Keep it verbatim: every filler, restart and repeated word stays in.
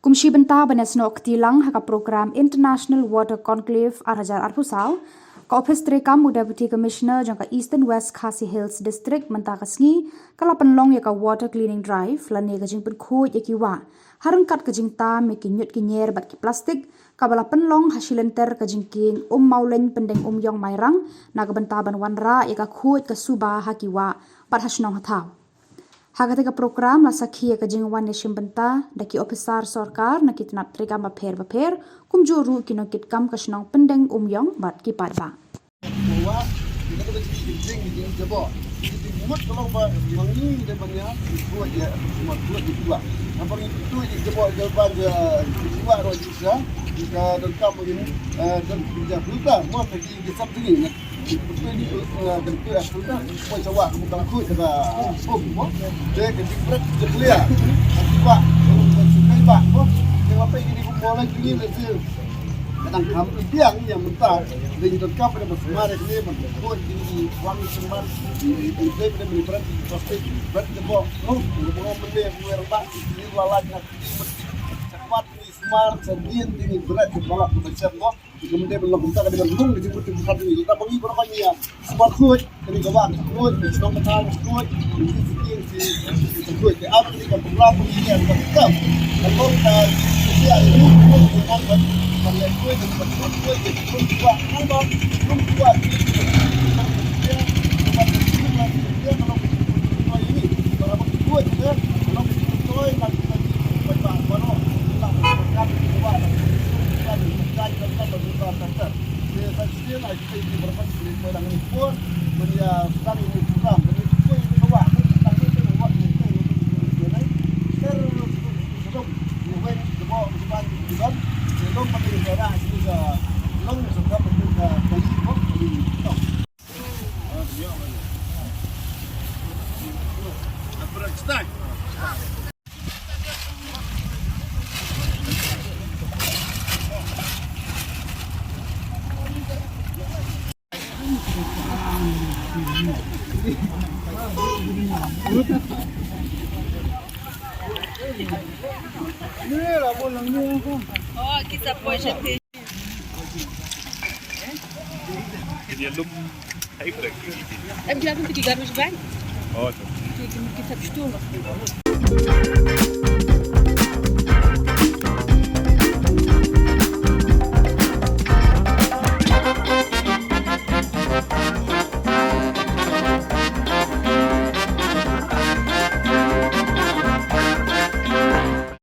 Kum shi bynta ban ïasnoh kti lang ha ka program International Water Conclave ar hajar arphew saw, ka ophis treikam u Deputy Commissioner jong ka Eastern West Khasi Hills District mynta ka sngi ka la pynlong ïa ka Water Cleaning Drive lane ka jingpynkhuid ïa ki wah ha ryngkat ka jingtam ïa ki ñiut ki ñier bad ki plastik, kaba la pynlong ha shilynter ka jingkieng Ummawlein Pyndengumiong Mairang na ka bynta ban wanrah ïa ka khuid ka suba ha ki wah bad ha shnong ha thaw. Ha kata ka program la sakhi ïa ka jingwan ïashim bynta da ki ophisar sorkar na ki tnat treikam bapher bapher, kumjuh ruh ki nongkitkam ka shnong Pyndengumiong bad ki paidbah. Mar sa dien ding i bret ka balap ka bachep mo. Ka mende ban long kumta ka dei ban long ka jingmut jingpyrkhat ding i lada ba ngi baroh ngi ïa smat khuid ka dei ka wah khuid ka shnong ka thaw khuid ka dei ka dei ka khuid ka am dei ka pynlong ka dei ka kam ka long ka sia ni khuid ka long ka khuid ka khuid ka khuid ka khuid ka khuid ka khuid ka khuid ka khuid Em, kita pun pergi garbage bag. Oh, tu. Kita, kita, kita.